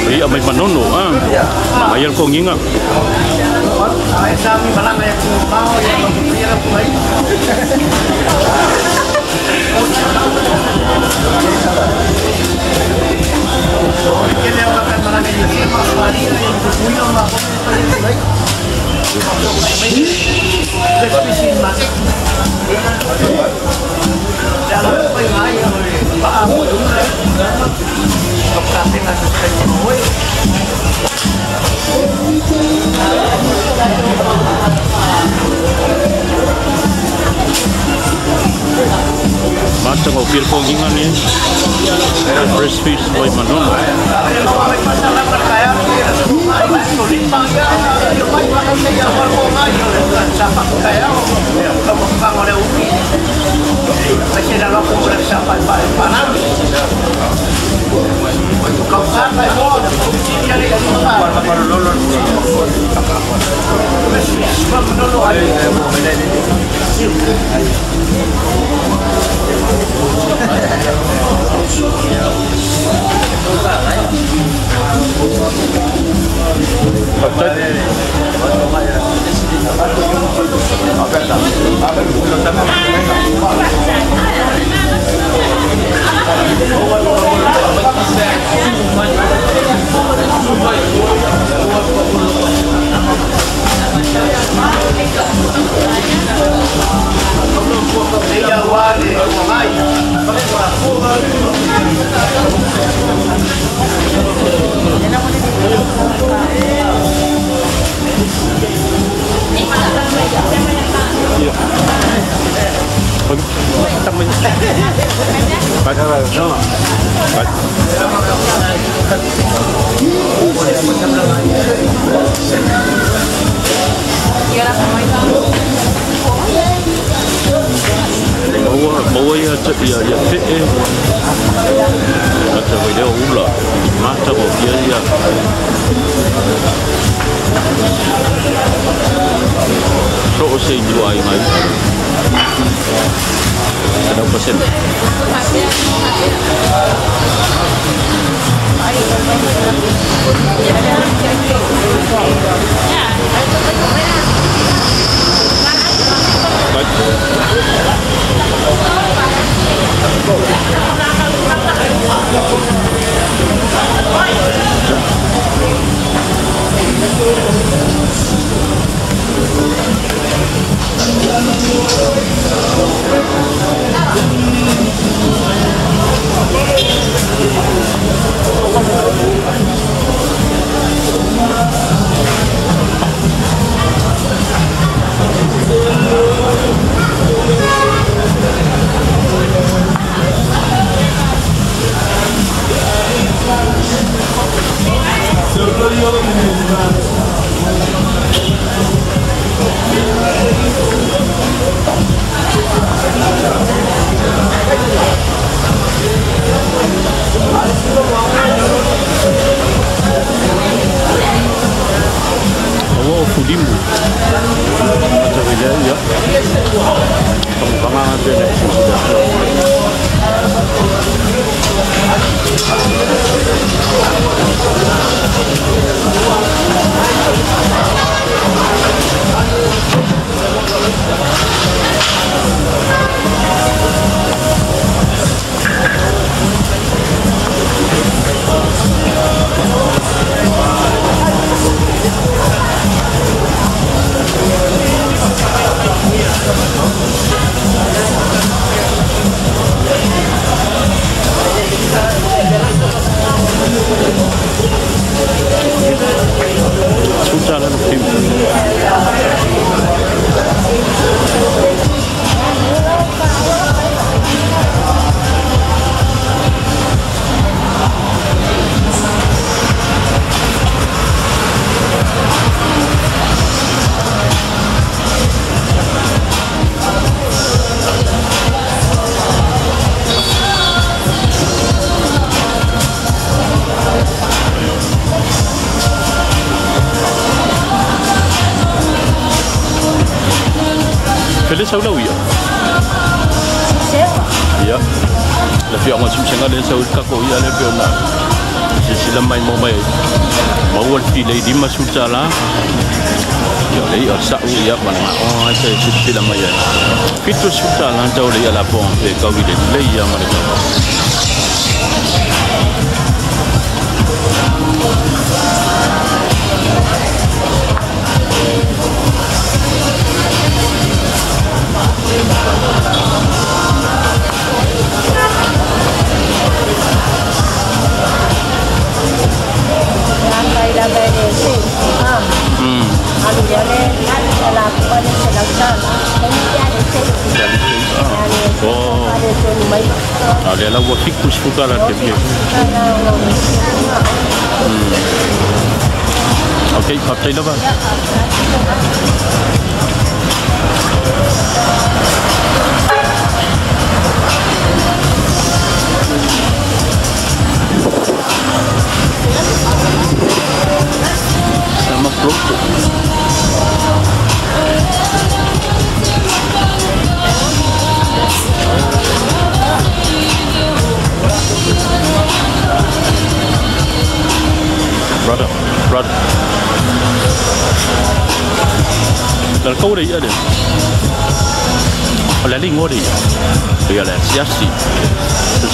Iya may manono ah. Ayal ko nginga. Mata ko feel ko nginga ni. Fresh fish by Manono. Maua ia ia fe'e ata vai lea ula mata ko ia ia so o se i ai mai 100%. Fele sau ia. Ia. Le fia ngā simsenga le sau ka ko ia le pe ona. Se sila mai mo mai. Maua le file lima sulta la. Ia le ia sa u ia mana. Oh se sila mai ai. Fitu sulta la tau le ia la pon pe kau i le le ia mana. Ale la ua fiku sfuka la te fia. Ok, faafetai lava. Sama pronto. Brother, brother. La kau le ia le. O le lingo le ia. Ia le siasi.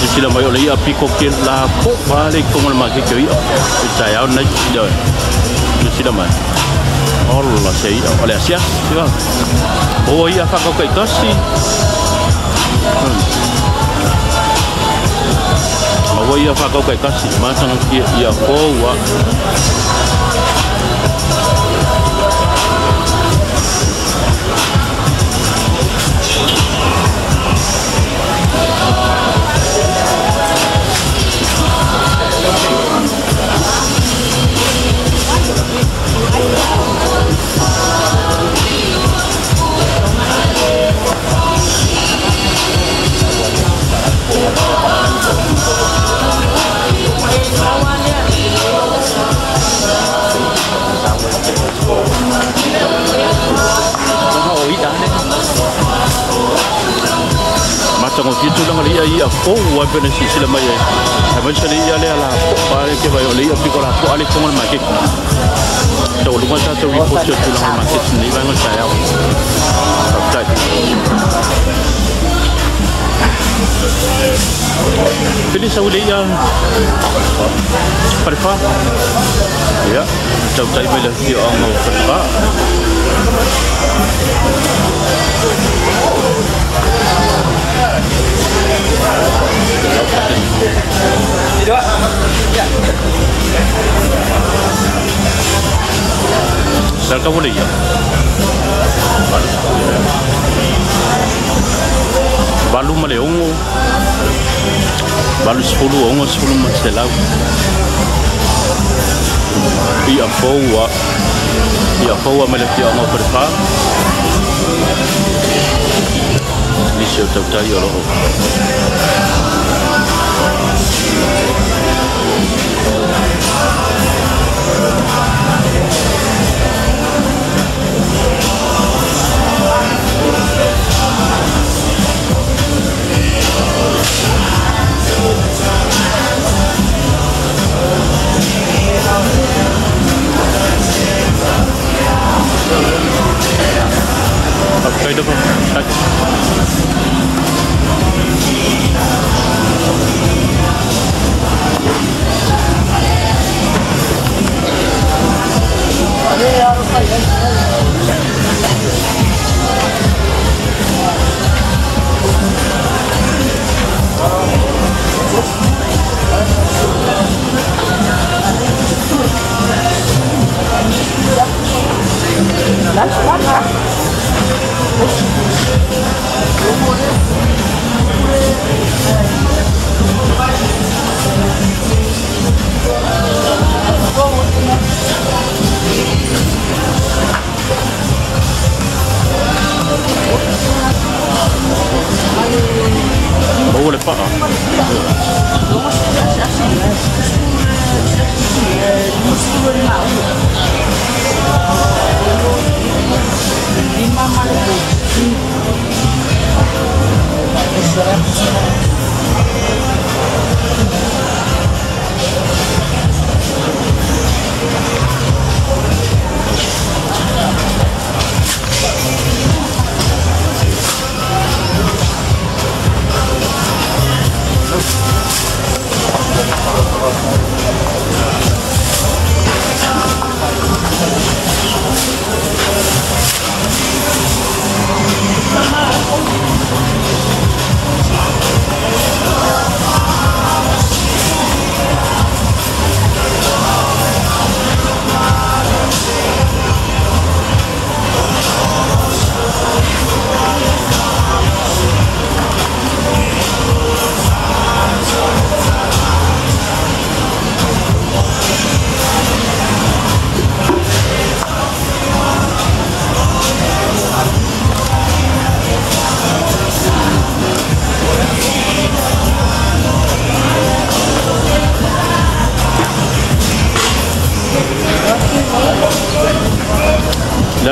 Se sila mai o le ia piko ke la po pa le kongo le make ke ia. E tai au nei ia. Se sila mai. Olla se ia. O le siasi. O ia whakau kai kasi. O ia whakau kai kasi. Mātanga ki ia kōua. Matanga ki tulaga le ia ia fou ai pene sisila mai ai. Ai mai le ia le ala po pa le ke vai o le ia piko la po ale kongo le make. Tau lunga tātou report o tulaga le make nei vaenga sa iao. Faafetai. Pele sau le ia Palefa. Ia, tautai mai le afioaga o Palefa. Sarka boleh ya. Balu male ongo. Balu 10 ongo 10 maselau. Ia foua. Ia foua male fia ongo perfa. Nisi o tautai o loo. Faafetai lava.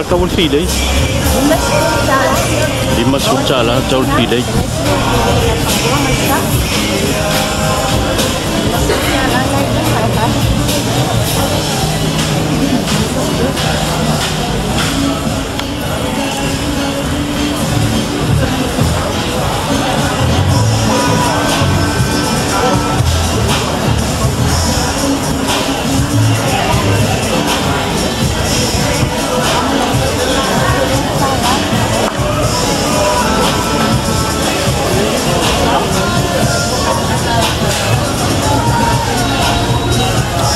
Le ka wal filei. 50 tala tau filei.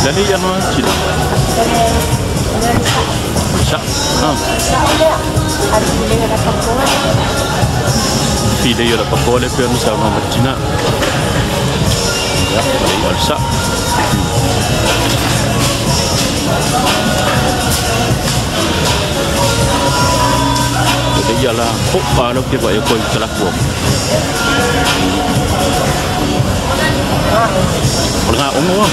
Lani yang mana cik? Sak. Pilih yang dapat boleh pian sama macam Ya, boleh sak. Jadi ialah kok kalau kita buat ekor kelaku. Ngah ungu.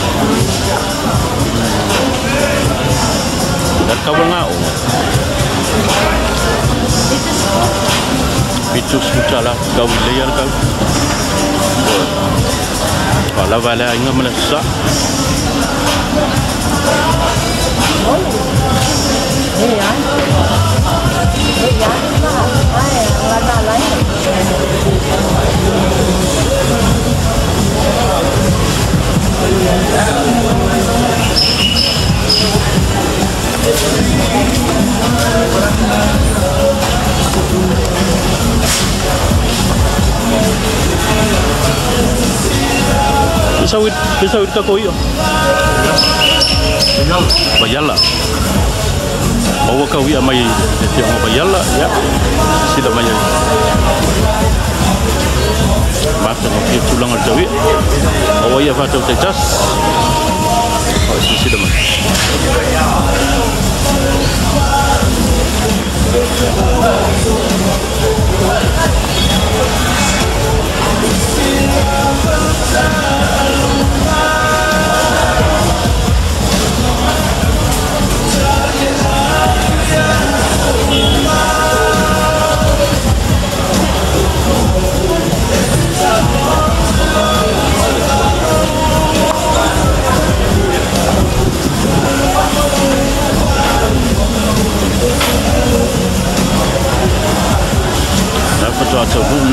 Dan kau ngah ungu. Itu sudah lah kau layar kau. Kalau bala ingat melesak. Bisa ka koyo. Bayala. Bawa kau ya mai te mo bayala ya. Sila mai. Mata mo ki tulang al jawi. Bawa ya fa tau tejas. Oh sila mai.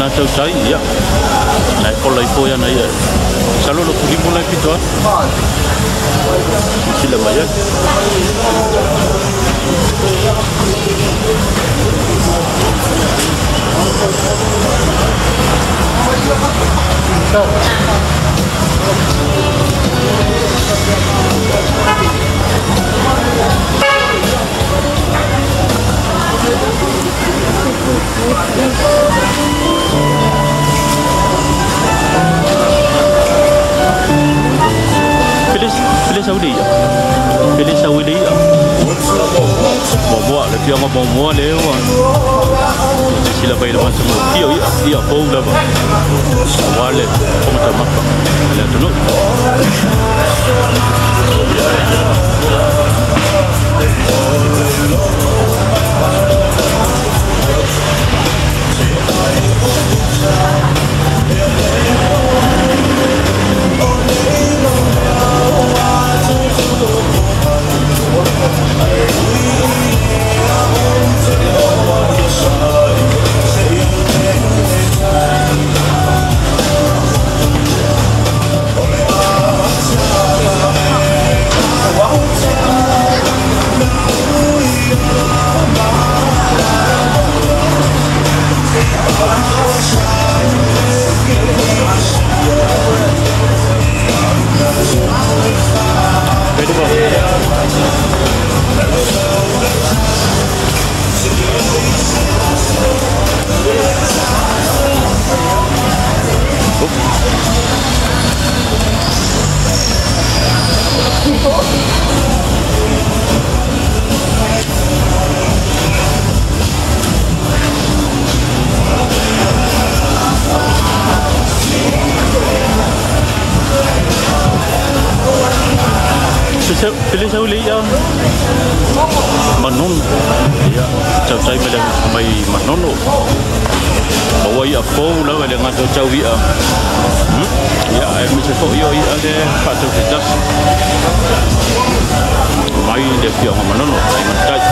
Tau tai ya. Nai pola ipo ya nai. Salo lo kuri mulai pito. Sila maya. Pilih Saudi ya. Pilih Saudi ya. Bawa le pia bawa le wa. Sila bai le semua. Ia ia ia bau dah ba. Wale kau tak makan. Le tu no. Pilih sauli ya. Manun. Ya. Tautai mai mai Manono. Maua i'a fou lava e le gata o tau i'a, ia aemaise fo'i o i'a le faatau setasi mai le afioaga Manono, Aiga i le Tai.